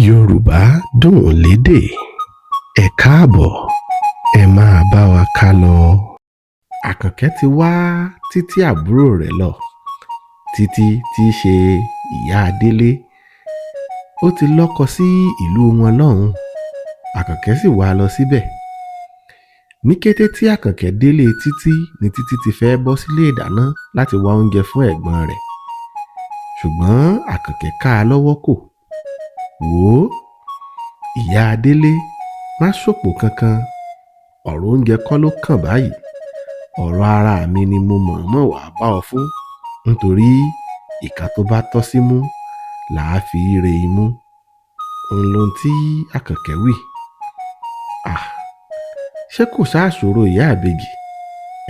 Yorùbá dùn lédè. Ẹ káàbọ̀, ẹ máa bá wa ká lọ. Àkànkẹ́ ti wá títí àbúrò rẹ̀ lọ, títí tí í ṣe ìyá Délé. Ó ti lọ́kọ sí ìlú wọn lọ́hùn-ún. Àkànkẹ́ sì wá lọ síbẹ̀. Ní kété tí Àkànkẹ́ délé Títí ni Títí ti fẹ́ bọ́ sílé ìdáná láti wá oúnjẹ fún ẹ̀gbọ́n rẹ̀. Ṣùgbọ́n Àkànkẹ́ ká a lọ́wọ́ kò. Wò ó, ìyá Délé, má ṣòpò kankan. Ọ̀rọ̀ oúnjẹ kọ́ ló kàn báyìí. Ọ̀rọ̀ ara mi ni mo mọ̀ọ́mọ̀ wá bá ọ fún, nítorí ìka tó bá tọ́ símú làá fi re imú. Òun lohun tí Àkànkẹ́ wí. À, ṣé kò ṣáà ṣòro, ìyá ìbejì?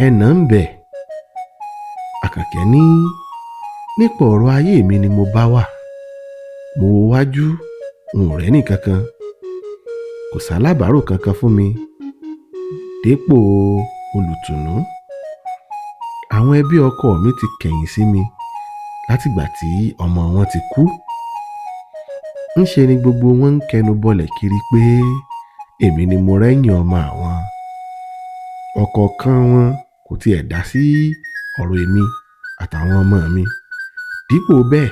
Ẹnà ń bẹ̀. Àkànkẹ́ ní, nípa ọ̀rọ̀ ayé mi ni mo bá wà. Mo wo wájú, n ò rẹ́nì kankan. Kò sálábàárò kankan fún mi dépò olùtùnú. Àwọn ẹbí ọkọ mi ti kẹ̀yìn sí mi látìgbà tí ọmọ wọn ti kú. Ńṣe ni gbogbo wọn ń kẹnu bọlẹ̀ kiri pé èmi ni mo rẹ́yìn ọmọ àwọn. Ọ̀kọ̀ọ̀kan wọn kò tiẹ̀ dá sí ọ̀rọ̀ èmi àtàwọn ọmọ mi. Dípò bẹ́ẹ̀,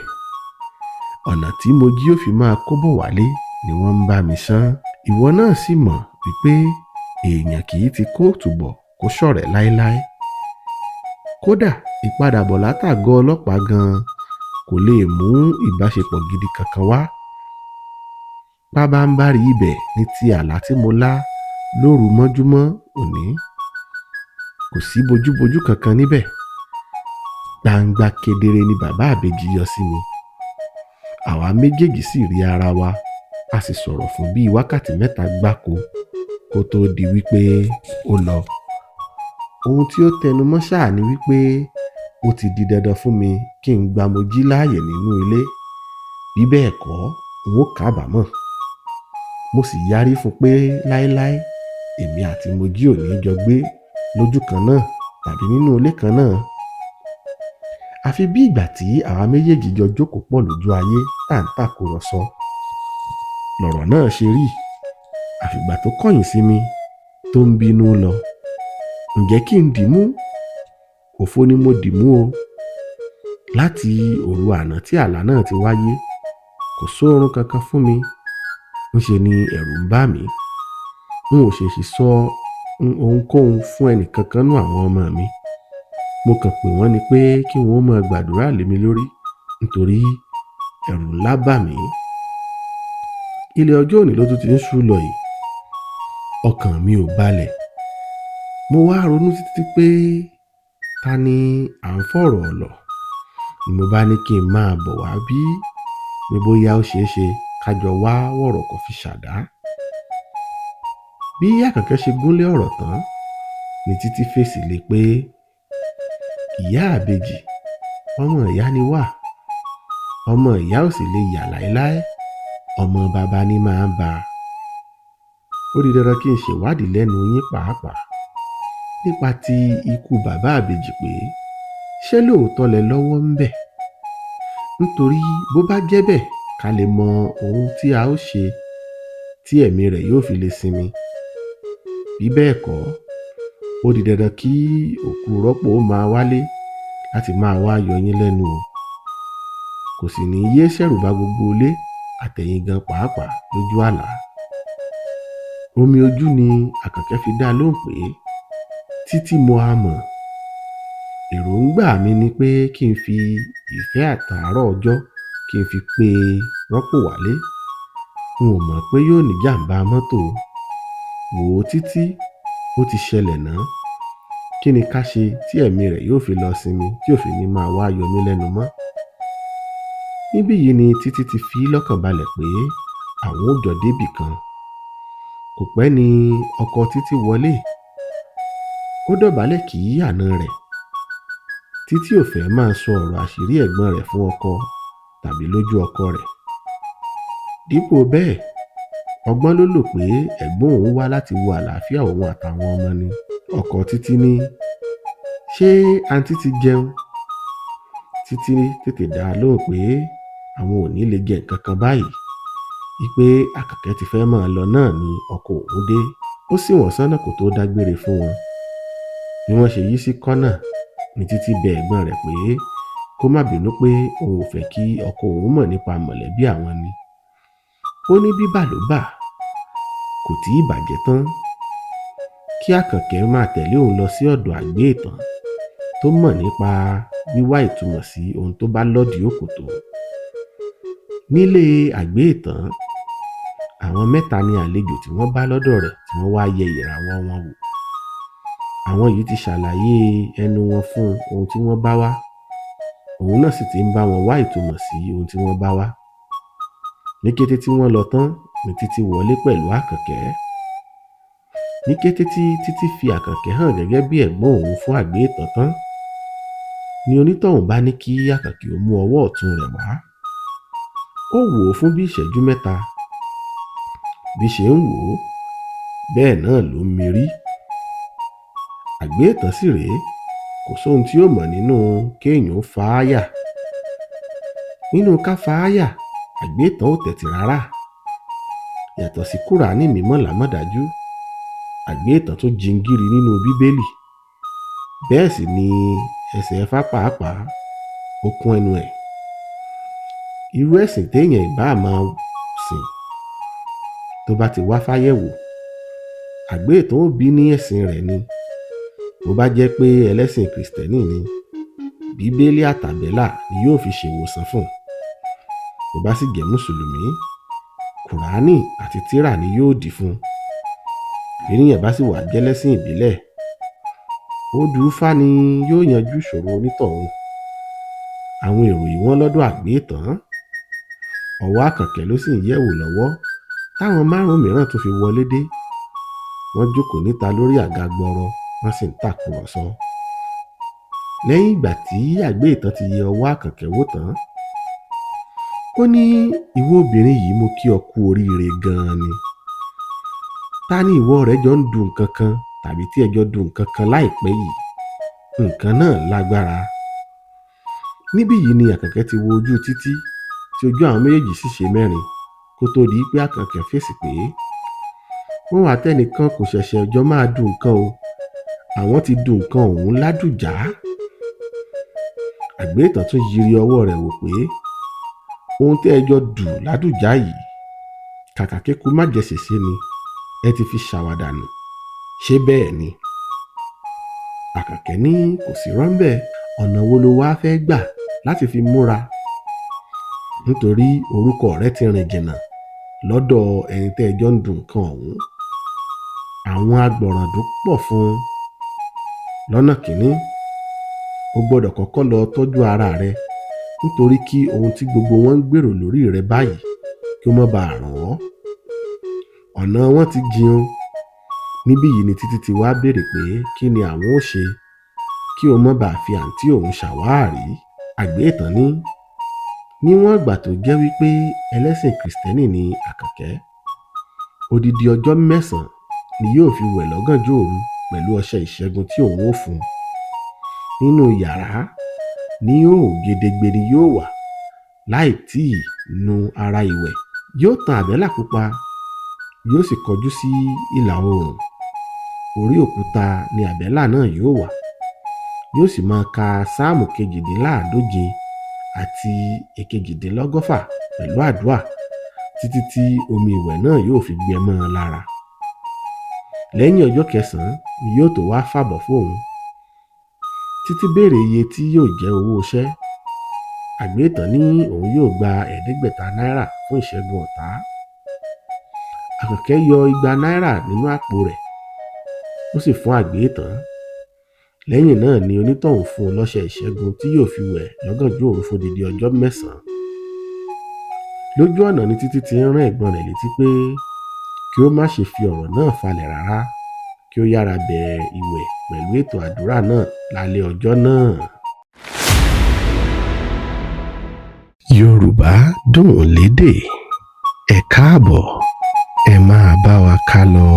ọ̀nà tí Mojí ó fi máa kó bọ̀ wálé ni wọ́n ń bá mi sán. Ìwọ náà sì mọ̀ wípé èèyàn kì í ti kóòtù bọ̀ kó ṣọ̀rẹ́ láéláé. Kódà ìpadàbọ̀ látàgọ́ ọlọ́pàá gan-an kò lè mú ìbáṣepọ̀ gidi kankan wá. Pábánbárì ibẹ̀ ní ti àlá tí mo lá lóru mọ́júmọ́ òní. Kò sí bojúbojú kankan níbẹ̀. Gbangba kedere ni bàbá ìbejì yọ sí mi. Àwa méjèèjì sì rí ara wa, a sì sọ̀rọ̀ fún bíi wákàtí 3 gbáko kó tóó di wípé ó lọ. Ohun tí ó tẹnu mọ́ ṣáà ni wípé ó ti di dandan fún mi kí n gba Mojí láàyè nínú ilé. Bí bẹ́ẹ̀ kọ́, n ó kábàámọ̀. Mo sì yarí fún un pé láéláé èmi àti Mojí ò ní jọ gbé lójú kan náà tàbí nínú ilé kan náà. Àfi bí ìgbà tí àwa méjèèjì jọ jókòó pọ̀ lójú ayé tá ń tàkùrọ̀sọ. Lọ̀rọ̀ náà ṣe rí. Àfìgbà tó kọ̀yìn sí mi tó ń bínú lọ. Ǹjẹ́ kí n dìímú? Òfo ni mo dìmú o. Láti òru àná tí àlá náà ti wáyé, kò sóorun kankan fún mi. Ńṣe ni ẹ̀rù ń bà mí. N ò ṣèṣì sọ ohunkóhun fún ẹnì kankan nú àwọn ọmọ mi. Mo kàn pè wọ́n ni pé kí wọ́n máa gbàdúrà lé mi lórí, nítorí ẹ̀rù ńlá bà mí. Ilẹ̀ ọjọ́ òní ló tún ti ń ṣú lọ yìí. Ọkàn mi ò balẹ̀. Mo wá ronú títí pé ta ni à ń fọ̀rọ̀ lọ̀? Ni mo bá ní kí n máa bọ̀ wá bí, pé bóyá ó ṣeé ṣe ká jọ wá wọ̀rọ̀kọ̀ fi ṣàdá. Bí Àkànkẹ́ ṣe gúnlé ọ̀rọ̀ tán ni Títí fèsì lé pé, ìyá ìbejì, ọmọ ìyá ni wá. Ọmọ ìyá ò sì lè yà láéláé. Ọmọ bàbá ni máa ń bá. Ó di dandan kí n ṣèwádìí lẹ́nu yín pàápàá nípa ti ikú bàbá ìbejì pé ṣé lóòótọ́ lẹ lọ́wọ́ ń bẹ̀? Nítorí bó bá jẹ́ bẹ́ẹ̀, ká lè mọ ohun tí a ó ṣe tí ẹ̀mí rẹ̀ yóò fi lè sinmi. Bí bẹ́ẹ̀ kọ́, ó di dandan kí òkú rọ́pò ó máa wálé láti máa wá yọ yín lẹ́nu o. Kò sì ní yé ṣẹ̀rù bá gbogbo ilé àtẹ̀yìn gan pàápàá lójú àlá. Omi ojú ni Àkànkẹ́ fi dá lóhùn pé, Títí mo á mọ̀. Èròǹgbà mi ni pé kí n fi ìfẹ́ àtàárọ̀ ọjọ́ kí n fi pé rọ́pò wálé. N ò mọ̀ pé yóò ní jàǹbá mọ́tò. Wò ó títí, ó ti ṣẹlẹ̀ náà. Kí ni ká ṣe tí ẹ̀mí rẹ̀ yóò fi lọ sinmi tí ò fi ní máa wá yọ mí lẹ́nu mọ́? Níbí yìí ni Títí ti fi lọ́kàn balẹ̀ pé àwọn ó jọ débì kan. Kò pẹ́ ni ọkọ Títí wọlé. Ó dọ̀bálẹ̀ kí àna rẹ̀. Títí ò fẹ́ máa sọ ọ̀rọ̀ àṣírí ẹ̀gbọ́n rẹ̀ fún ọkọ tàbí lójú ọkọ rẹ̀. Dípò bẹ́ẹ̀, ọgbọ́n ló lò pé ẹ̀gbọ́n òun wá láti wo àlàáfíà òun àtàwọn ọmọ ni. Ọkọ Títí ní, ṣé àǹtí ti jẹun? Títí tètè dá a lóhùn pé àwọn ò ní lè jẹ nǹkan kan báyìí. Wípé Àkànkẹ́ ti fẹ́ máa lọ náà ni ọkọ òun dé. Ó sì wọ́n sọ́nà kó tó dágbére fún wọn. Bí wọ́n ṣe yí sí kọ́nà ní Títí bẹ ẹ̀gbọ́n rẹ̀ pé kó má bínú pé òun ò fẹ́ kí ọkọ òun mọ̀ nípa mọ̀lẹ́bí àwọn ni. Ó ní bíbà ló bà, kò tí ì bàjẹ́ tán. Kí Àkànkẹ́ máa tẹ̀lé òun lọ sí ọ̀dọ̀ àgbéètàn tó mọ̀ nípa wíwá ìtumọ̀ sí ohun tó bá lòdì òkòtó. Nílé àgbéètàn, àwọn mẹ́ta ni àlejò tí wọ́n bá lọ́dọ̀ rẹ̀ tí wọ́n wá yẹ ìràwọ̀ wọn wò. Àwọn yìí ti ṣàlàyé ẹnu wọn fún ohun tí wọ́n bá wá. Òun náà sì ti ń bá wọn wá ìtumọ̀ sí ohun tí wọ́n bá wá. Ní kété tí wọ́n lọ tán ni Títí wọlé pẹ̀lú Àkànkẹ́. Ní kété tí Títí fi Àkànkẹ́ hàn gẹ́gẹ́ bí ẹ̀gbọ́n òun fún àgbéètàn tán, ni onítọ̀hún bá ní kí Àkànkẹ́ ó mú ọwọ́ ọ̀tún rẹ̀ wá. Ó wò ó fún bí ìṣẹ́jú mẹ́ta. Bí ṣe ń wò ó, bẹ́ẹ̀ náà ló ń mirí. Àgbéètàn sì rèé, kò sóhun tí ó mọ̀ nínú kéèyàn ó fa áyà. Nínú ká fa áyà, àgbéètàn ò tẹ̀tì rárá. Yàtọ̀ sí Kùránì mímọ́ lámọ̀dájú, àgbéètàn tún jingíri nínú Bíbélì. Bẹ́ẹ̀ sì ni ẹsẹ̀ Ifá pàápàá ó kún ẹnu ẹ̀. Irú ẹ̀sìn téèyàn ìbá máa sìn tó bá ti wá fáyẹ̀wò, àgbéètàn ó bí ní ẹ̀sìn rẹ̀ ni. Bó bá jẹ́ pé ẹlẹ́sìn Kìrìsìtẹ́nì ni, Bíbélì àtàbẹ́là ni yóò fi ṣèwòsàn fún un. Bó bá sì jẹ́ Mùsùlùmí, Kùránì àti tírà ni yóò dì fún un. Ènìyàn bá sì wà jẹ́lẹ́sìn ìbílẹ̀, odù Ifá ni yóò yanjú ìṣòro onítọ̀hún. Àwọn èrò yìí wọ́n lọ́dọ̀ àgbéètàn. Ọwọ́ Àkànkẹ́ ló sì ń yẹ̀wò lọ́wọ́ táwọn márùn-ún mìíràn tún fi wọlé dé. Wọ́n jókòó níta lórí àga gbọrọ, wọ́n sì ń tàkùrọ̀sọ. Lẹ́yìn ìgbà tí àgbéètàn ti yẹ ọwọ́ Àkànkẹ́ wò tán, ó ní ìwọ obìnrin yìí, mo kí ọ kú oríire gan-an ni. Ta ni ìwọ rẹ̀ jọ ń du nǹkan kan tàbí tí ẹ jọ du nǹkan kan láìpẹ́ yìí? Nǹkan náà lágbára. Níbí yìí ni Àkànkẹ́ ti wo ojú Títí tí ojú àwọn méjèèjì sì ṣe mẹ́rin kó tó di pé Àkànkẹ́ fèsì pé òun àtẹnìkan kò ṣẹ̀ṣẹ̀ jọ máa du nǹkan o, àwọn ti du nǹkan òun ládùjá. Àgbéètàn tún yiri ọwọ́ rẹ̀ wò pé ohun tẹ́ ẹ jọ dù ládùjá yìí, kàkà kéku má jẹ sèse ni, ẹ ti fi ṣàwàdànù. Ṣé bẹ́ẹ̀ ni? Àkànkẹ́ ní kò sí rọ́ńbẹ́. Ọ̀nà wo lo wá fẹ́ gbà láti fi múra? Nítorí orúkọ rẹ ti rìn jìnnà lọ́dọ̀ ẹni tẹ́ ẹ jọ ń du nǹkan ọ̀hún. Àwọn agbọ̀ràndún pọ̀ fún un. Lọ́nà kìíní, o gbọ́dọ̀ kọ́kọ́ lọ tọ́jú ara rẹ nítorí kí ohun tí gbogbo wọn ń gbèrò lórí rẹ báyìí kí ó má baà ràn ọ́. Ọ̀nà wọn ti jìn o. Níbí yìí ni Títí ti wá béèrè pé kí ni àwọn ó ṣe kí o má baà fi àǹtí òun ṣàwárí. Àgbéètàn ní níwọ̀n ìgbà tó jẹ́ wípé ẹlẹ́sìn Kìrìsìtẹ́nì ni Àkànkẹ́, odidi ọjọ́ mẹ́sàn-án ni yóò fi wẹ̀ lọ́gànjọ́ òru pẹ̀lú ọṣẹ ìṣẹ́gun tí òun ó fún un. Nínú yàrá ní ìhòòhò gedegbe ni yóò wà láì tíì nu ara ìwẹ̀. Yóò tan àbẹ́là pupa, yóò sì kọjú sí ìlà oòrùn. Orí òkúta ni àbẹ́là náà yóò wà. Yóò sì máa ka sáàmù 148 àti 138 pẹ̀lú àdúà títí tí omi ìwẹ̀ náà yóò fi gbẹ mọ́ ọ lára. Lẹ́yìn ọjọ́ kẹsàn-án ni yóò tó wá fàbọ̀ fóun. Títí béèrè iye tí yóò jẹ́ owó iṣẹ́. Àgbéètàn ní òun yóò gba 500 náírà fún ìṣẹ́gun ọ̀tá. Àkànkẹ́ yọ 200 náírà nínú àpò rẹ̀, ó sì fún àgbéètàn. Lẹ́yìn náà ni onítọ̀hún fún un lọ́ṣẹ ìṣẹ́gun tí yóò fi wẹ̀ lọ́gànjọ́ òru fódidi ọjọ́ mẹ́sàn-án. Lójú ọ̀nà ni Títí ti ń rán ẹ̀gbọ́n rẹ̀ létí pé kí ó má ṣe fi ọ̀rọ̀ náà falẹ̀ rárá, kí ó yára bẹ̀rẹ̀ ìwẹ̀ pẹ̀lú ètò àdúrà náà lálẹ́ ọjọ́ náà. Yorùbá dùn lédè. Ẹ káàbọ̀, ẹ máa bá wa ká lọ.